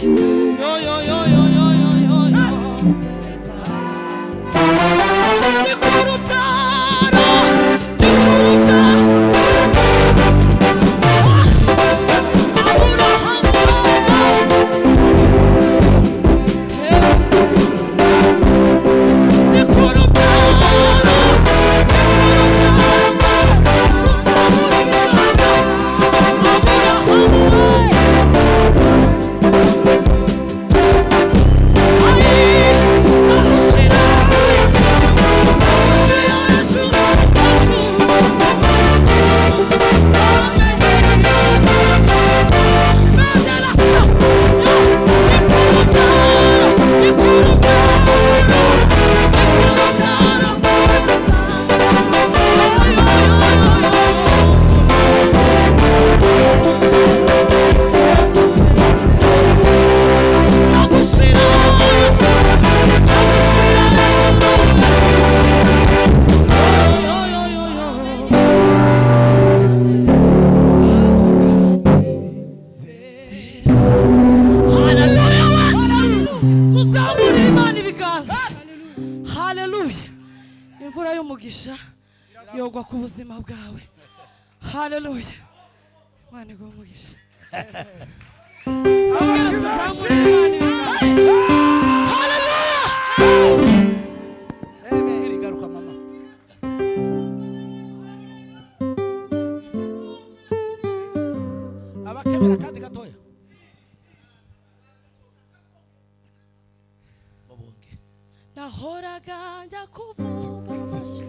Yo yo yo yo yo yo yo yo. Yogwa ku buzima bwawe. Hallelujah. Imana iguhe umugisha. Hallelujah. Amen. Garuka mama. Abakemera kandi gatoya. Babonge. Nahoraga njya kuvuma amashi.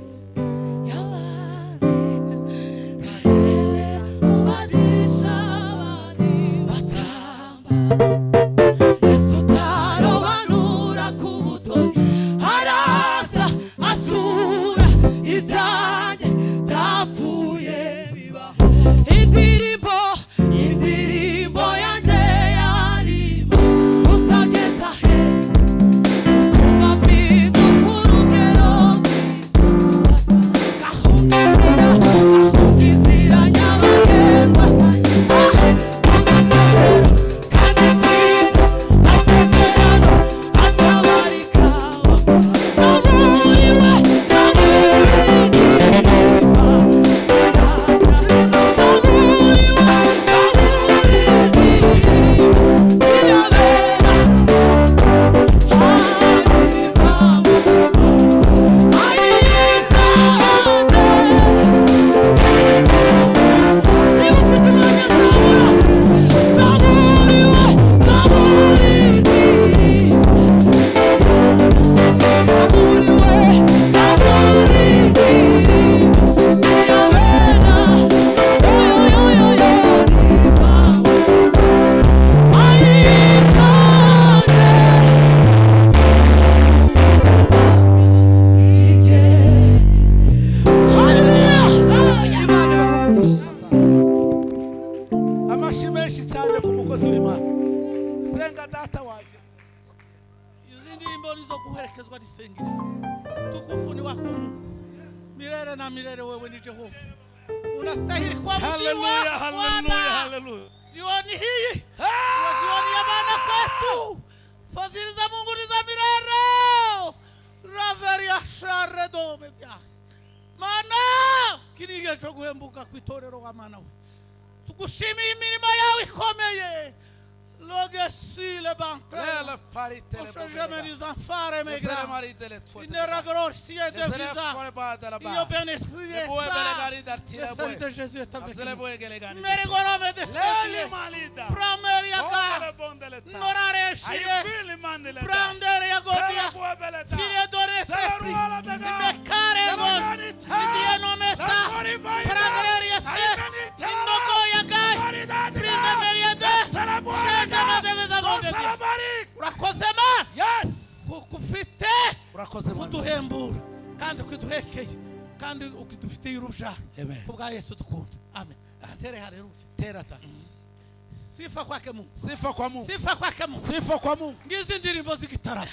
Sifa kwake Mungu. Sifa kwa Mungu. Sifa kwake Mungu. Sifa kwa Mungu. Ngizi ndirimbo z'igitaramo.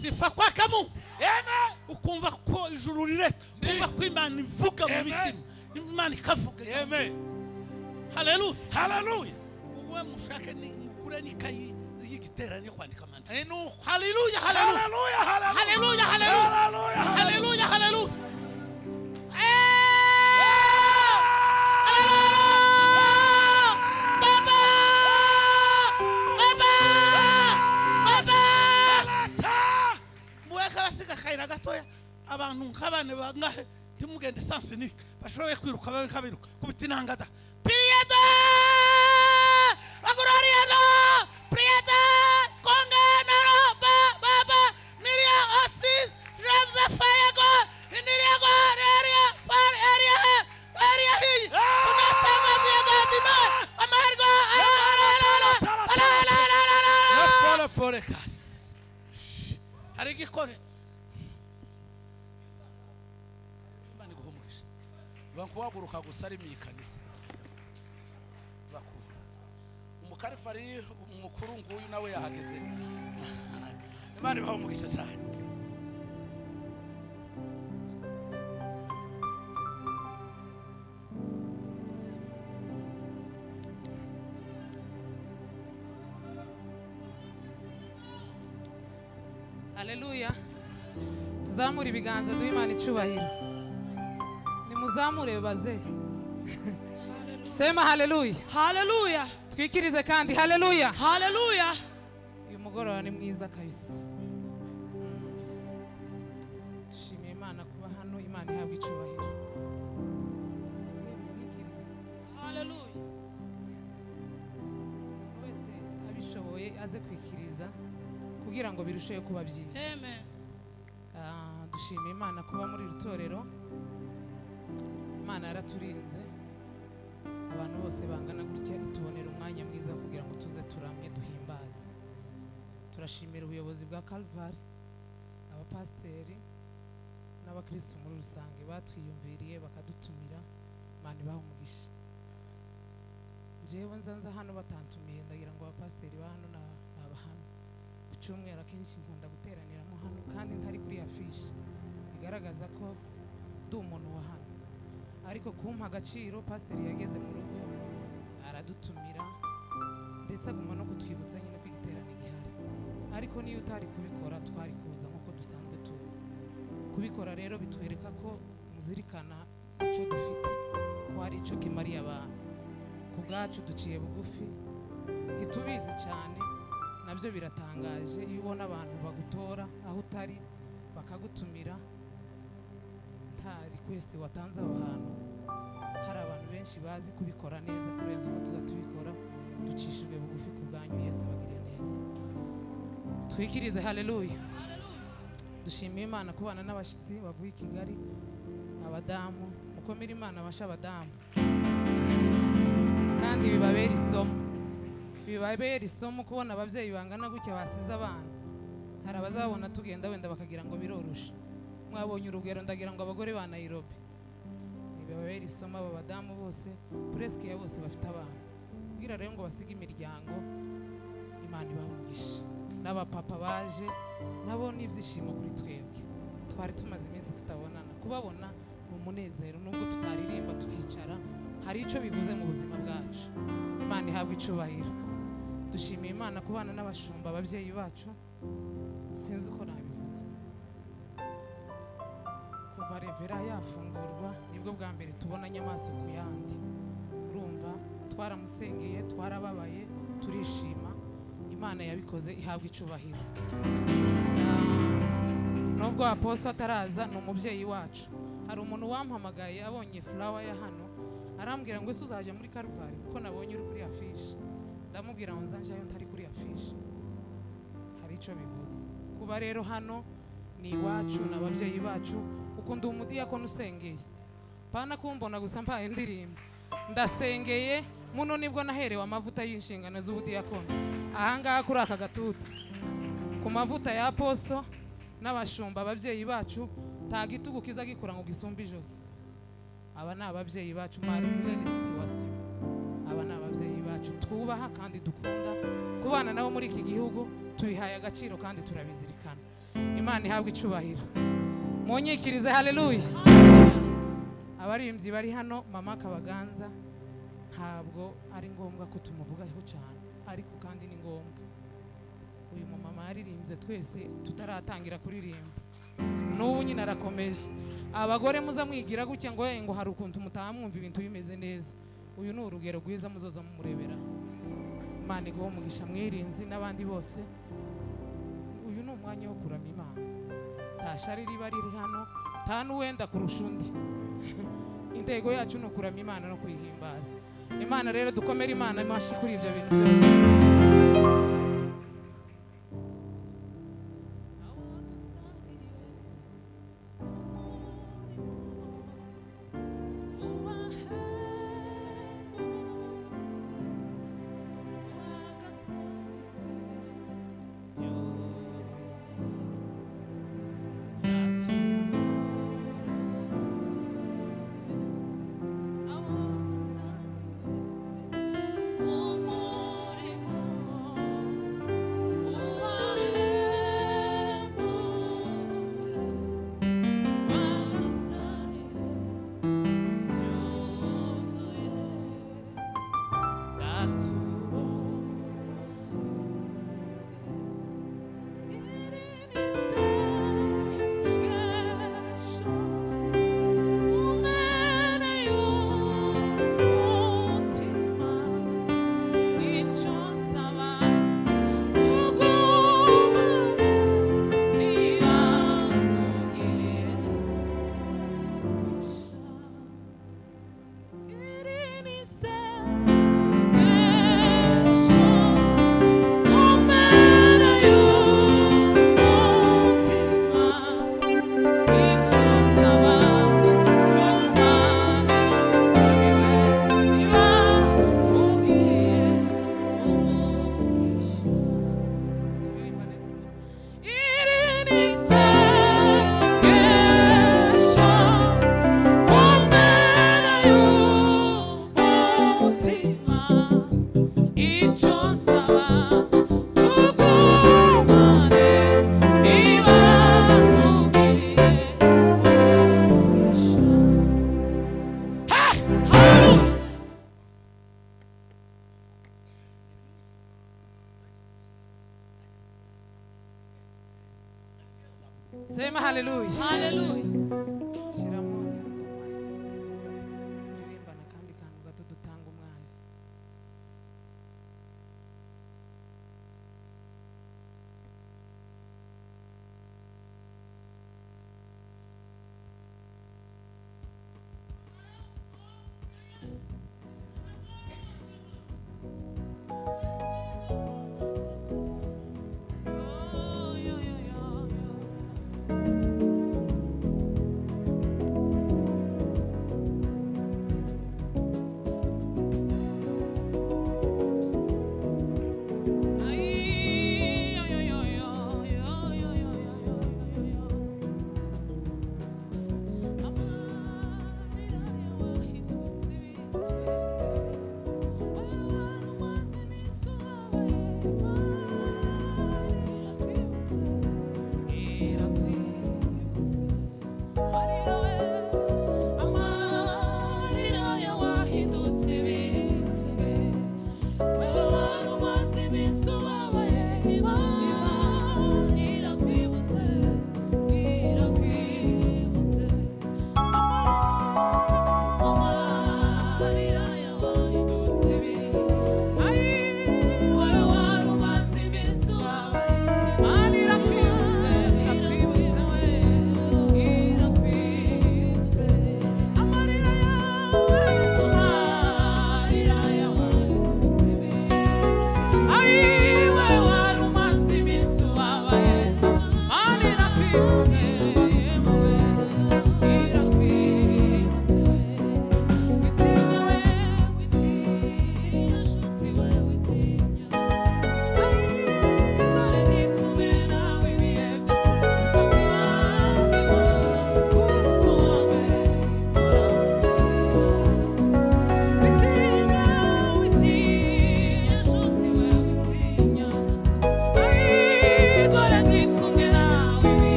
Sifa kwake Mungu. Amen. Ukumva ko ijuru rire, ukumva ko Imana ivuga mu mitima. Imana ikavuga. Amen. Haleluya. Haleluya. Uwe mushake ni mukure n'ikayi y'igiterane kwandika amandika. Haleluya, haleluya. Haleluya, haleluya. Haleluya, haleluya. Baba! Baba! Baba! Muweka basiga kayira gatoya abantu nk'abane bangahe ntimugende sanse bashoboye kwiruka babe kabiruka kubita intangada. Prieta! Agurariano! Prieta! Konga naro ba baba niria osi James Fayago niria go area far area area hi kunatanga diego dima amargo ala forecast hari gikoret Imana iguhumurisha bankuhaguruka gusa ari mu ikanisa umukarifari mukuru nguyu nawe yahageze. Imana ibahe umugisha cyane. Haleluya. Tuzamure ibiganza duhe Imana icyubahiro. Nimuzamure baze. Sema haleluya. Haleluya. Twikirize kandi haleluya. Haleluya. Uyu mugoroba ni mwiza kabisa. Dushimiye Imana kuba hano, Imana ihabwa icyubahiro. Haleluya. Wese abishoboye aze kwikiriza kugira ngo birusheho kuba byiza. Amen. Dushimiye Imana kuba muri iri torero. Imana yaraturinze. Abantu bose bangana gutya itubonera umwanya mwiza kugira ngo tuze turamye duhimbaze. Turashimira ubuyobozi bwa Calvary, abapasiteri n'abakristo muri rusange batwiyumviriye bakadutumira. Imana ibahe umugisha. Njyewe nza hano batantumiye, ndagira ngo abapasiteri ba hano naba hano ku cyumweru akenshi nkunda guteraniramo hano kandi ntari kuri afishe bigaragaza ko ndi umuntu wa hano, ariko kumpa agaciro pasiteri yageze mu rugo aradutumira ndetse aguma no kutwibutsa nyine ko igiterane gihari, ariko niyo utari kubikora twari kuza nk'uko dusanzwe tuzi kubikora. Rero bitwereka ko muzirikana icyo dufite, ko hari icyo kimariye abantu. Ku bwacu duciye bugufi, ntitubizi cyane, nabyo biratangaje iyo ubona abantu bagutora aho utari bakagutumira nta request watanze aho hantu. Hari abantu benshi bazi kubikora neza kurenza uko tuza tubikora. Ducishijwe bugufi ku bwanyu, Yesu abagirire neza. Twikirize haleluya. Dushimiye Imana kubana n'abashyitsi bavuye i Kigali, abadamu mukomere Imana abasha abadamu, kandi bibabera isomo, bibabera isomo kubona ababyeyi bangana gutya basize abana. Hari abazabona tugenda wenda bakagira ngo biroroshe. Mwabonye urugero, ndagira ngo abagore ba Nairobi bibabera isomo. Aba badamu bose presque ya bose bafite abana, kugira rero ngo basige imiryango. Imana ibahe umugisha. N'abapapa baje nabo ni ibyishimo kuri twebwe, twari tumaze iminsi tutabonana, kubabona ni umunezero nubwo tutaririmba tukicara, hari icyo bivuze mu buzima bwacu. Imana ihabwe icyubahiro. Dushimiye Imana kubana n'abashumba ababyeyi bacu, sinzi uko nabivuga. Kuva revera yafungurwa nibwo bwa mbere tubonanye amaso ku yandi. Urumva twaramusengeye, twarababaye, turishima. Imana yabikoze ihabwa icyubahiro. Nubwo aposo ataraza, ni umubyeyi wacu. Hari umuntu wampamagaye abonye flower ya hano arambwira ngo ese uzaje muri Calvary kuko nabonye uri kuri afishe. Ndamubwira ngo nzanjayo ntari kuri afishe. Hari icyo bivuze. Kuba rero hano ni iwacu n'ababyeyi bacu. Ukunda umudiyakoni usengeye, pana kumbona gusa mpaye indirimbo, ndasengeye muno nibwo naherewe amavuta y'inshingano z'ubudiyakoni ahangaha kuri aka gatuti ku mavuta ya aposo n'abashumba ababyeyi bacu. Nta gitugu kiza gikura ngo gisumbe ijosi. Aba ni ababyeyi bacu, malgré les situations. Aba ni ababyeyi bacu twubaha kandi dukunda. Kubana nabo muri iki gihugu tubihaye agaciro kandi turabizirikana. Imana ihabwe icyubahiro. Munyikirize haleluya. Abaririmbyi bari hano, mama Kabaganza Ntabwo ari ngombwa ko tumuvugaho cyane, ariko kandi ni ngombwa. Uyu mumama yaririmbye twese tutaratangira kuririmba, n'ubu nyine arakomeje. Abagore muza mwigira gutya ngo ngo hari ukuntu mutamwumva ibintu bimeze neza. Uyu ni urugero rwiza muzoza mumurebera. Imana iguhe umugisha mwirinzi n'abandi bose. Uyu ni umwanya wo kuramya Imana. Nta shari riba riri hano, nta n'uwenda kurusha undi. Intego yacu ni ukuramya Imana no kuyihimbaza. Imana rero dukomere Imana amashyi kuri ibyo bintu byose. Sema haleluya. Haleluya. Shiramo turirimbana kandi kantu gato dutanga umwanya. Yo yo yo yo.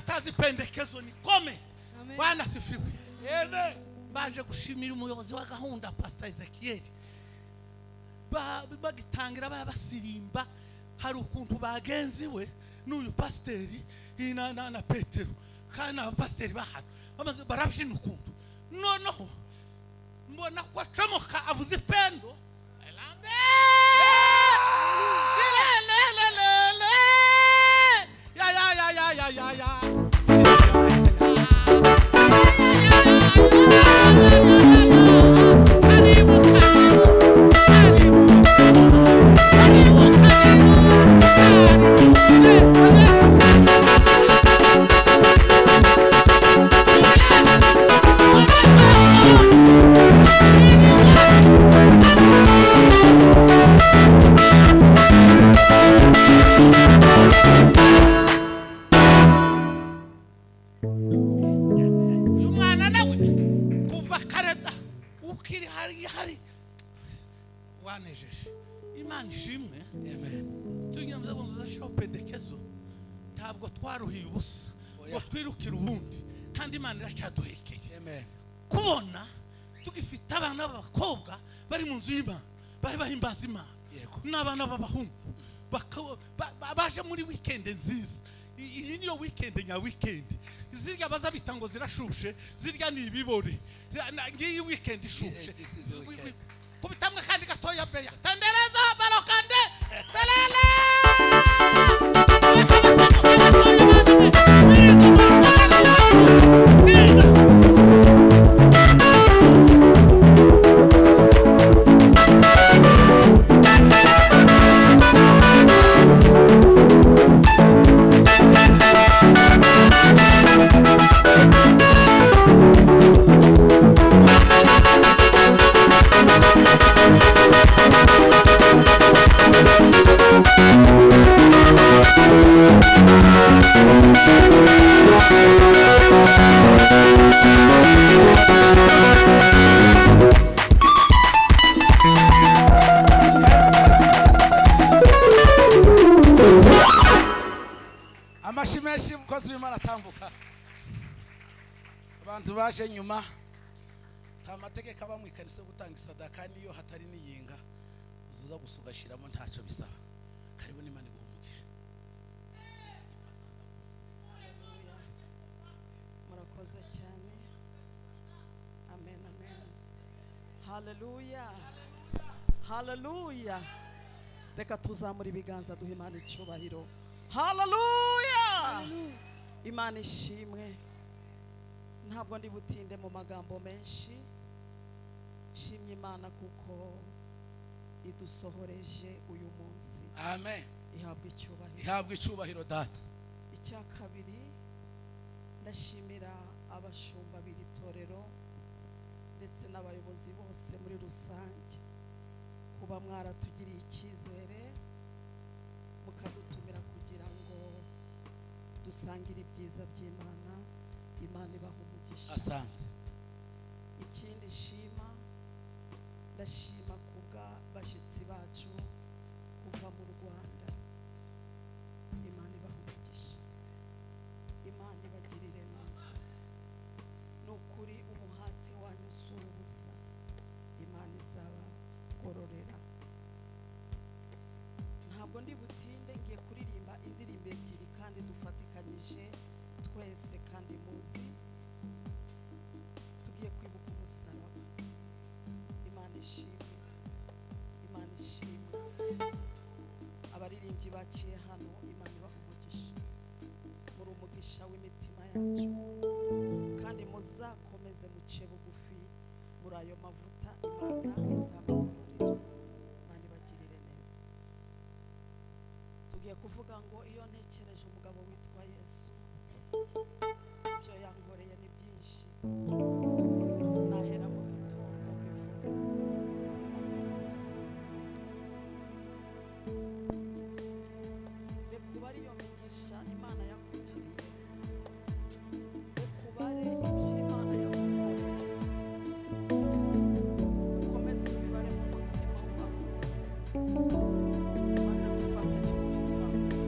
Atazi pendekezo ni kome. Bwana sifiwe. Amen. Banje gushimira umuyobozi wa gahunda Pastor Ezekiel. Bagitangira babasirimba hari ukuntu bagenzi we n'uyu pasteri na Petero kandi abapasteri bahano bamaze barabyina ukuntu noneho mbona ko acomoka avuze ipendo ya ya ya ya ya ya ya kubona tugifite abana b'abakobwa bari mu nzu y'Imana bari bahimbaza Imana n'abana b'abahungu baje muri weekend nziza. Iyi niyo weekend nya weekend zirya baza bita ngo zirashushe zirya ni ibibore ngiyi weekend ishushe kubitamwe kandi gatoya beya tendereza barokande telele Amashimeshi mukozi w'Imana atambuka abantu baje nyuma nta mategeko aba mu ikanisa gutanga isadaka niyo hatari niyinga uzuza gusugashiramo ntacyo bisaba. Karibu n'Imana iguhe umugisha. Murakoze cyane. Amen, amen. Hallelujah. Hallelujah. Reka tuzamura ibiganza duhe Imana icyubahiro. Hallelujah. Imana ishimwe. Ntabwo ndi butinde mu magambo menshi. Shimye Imana kuko idusohoreje uyu munsi. Amen. Ihabwe icyubahiro. Ihabwe icyubahiro data. Icya kabiri ndashimira abashumba b'iri torero ndetse n'abayobozi bose muri rusange kuba mwaratugiriye icyizere mukadutumira kugira ngo dusangire ibyiza by'Imana. Imana ibaha umugisha. Asante. Ikindi shima ndashima kubwa bashitsi bacu kuva mu Rwanda. Imana ibaha umugisha. Imana ibagirire neza. Nukuri umuhate wanyu si ubusa. Imana izabagororera. Ntabwo ndi butinde ngiye kuririmba indirimbo ebyiri kandi dufatikanyije twese kandi muzi. Tugiye kwibuka umusaraba. Imana ishimwe. Imana ishimwe. Abaririmbyi baciye hano Imana ibaha umugisha. Muri umugisha w'imitima yacu kandi muzakomeze muce bugufi muri ayo mavuta Imana izabagororera. Imana ibagirire neza. Tugiye kuvuga ngo iyo ntekereje umugabo witwa Yesu ibyo yankoreye ni byinshi. Nahera mu gitondo mbivuga sinabirangiza. Reka ubare iyo migisha Imana yakugiriye. Reka ubare ibyo Imana yagukoreye. Ukomeze ubibare mu mutima wawe maze dufatanye kubizamura.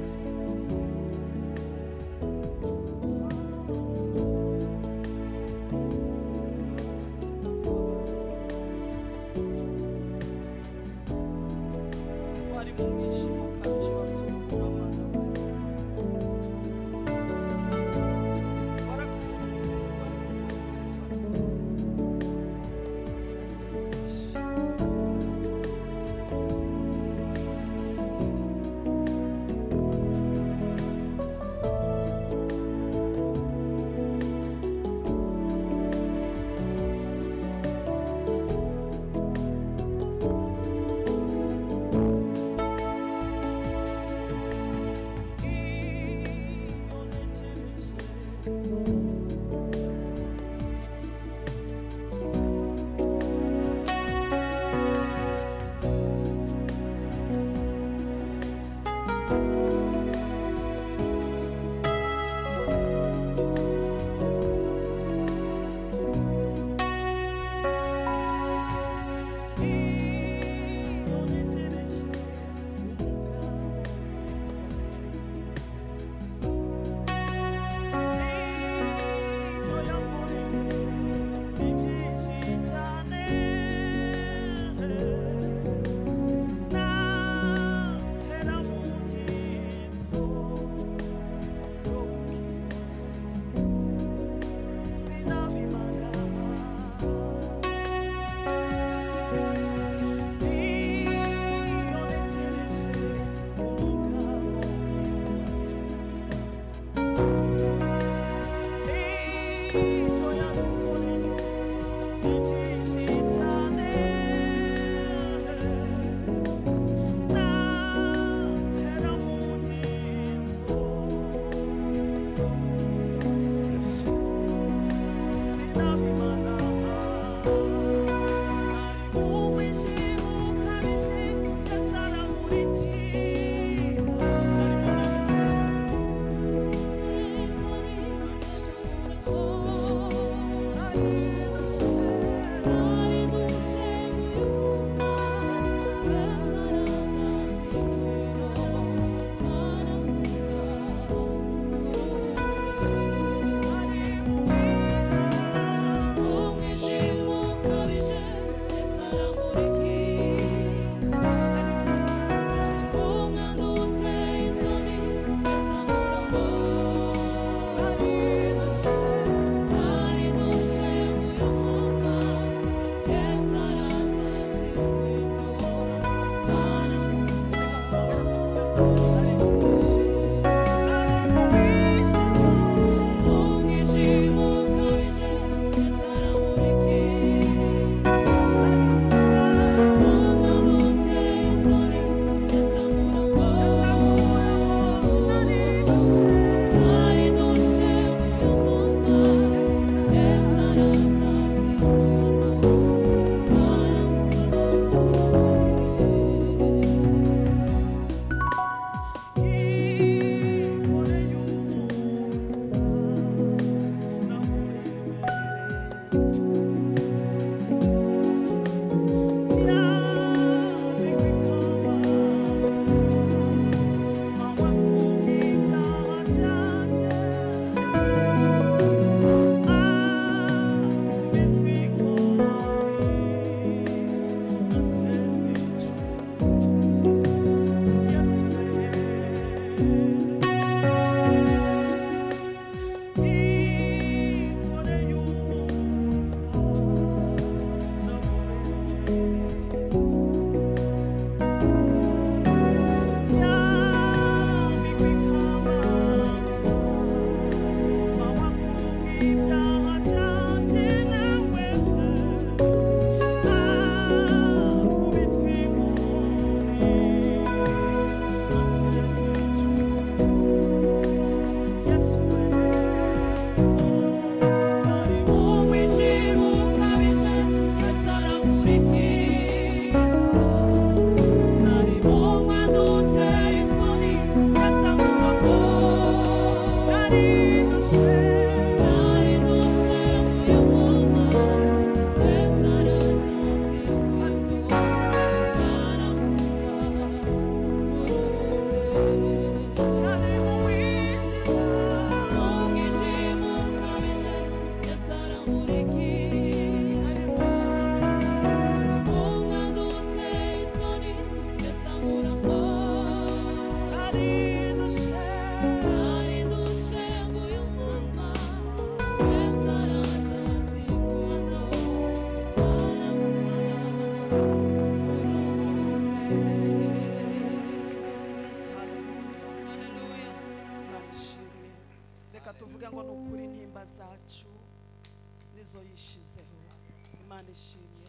Imana ishimwe.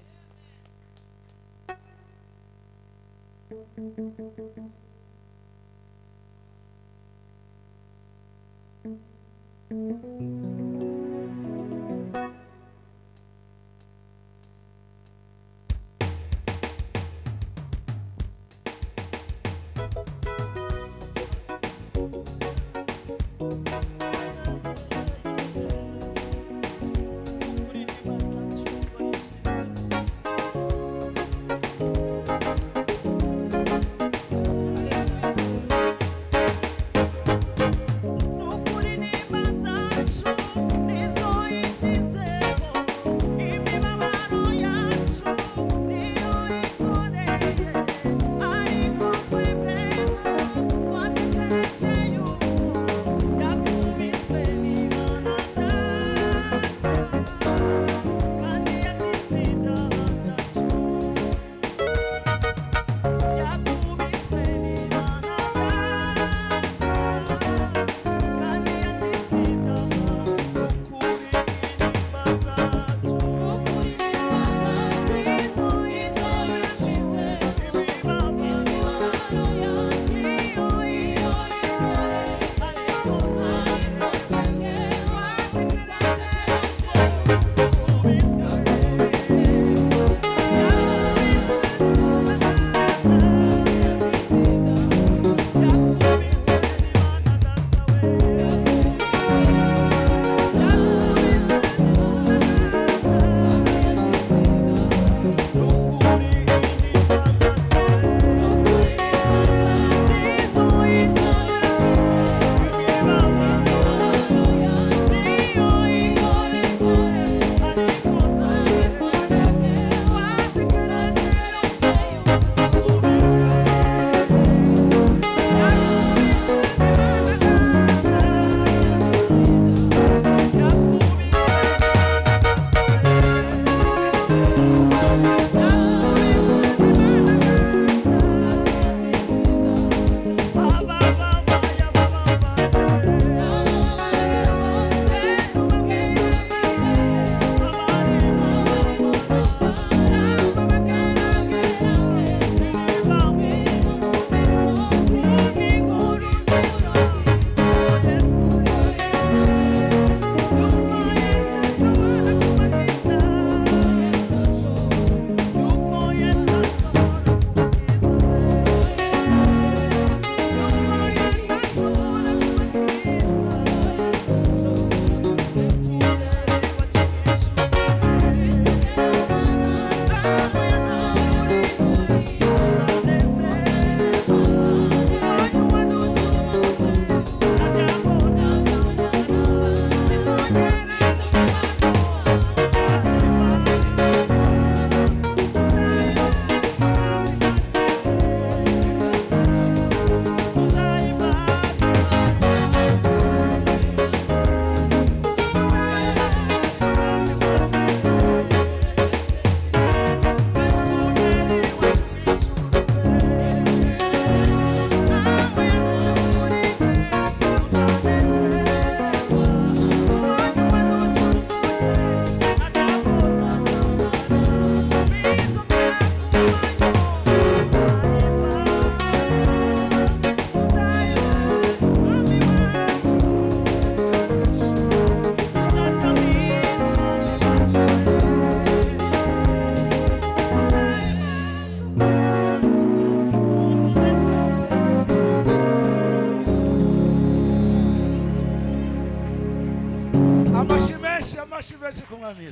Amashyi menshi, amashyi menshi ku mwami.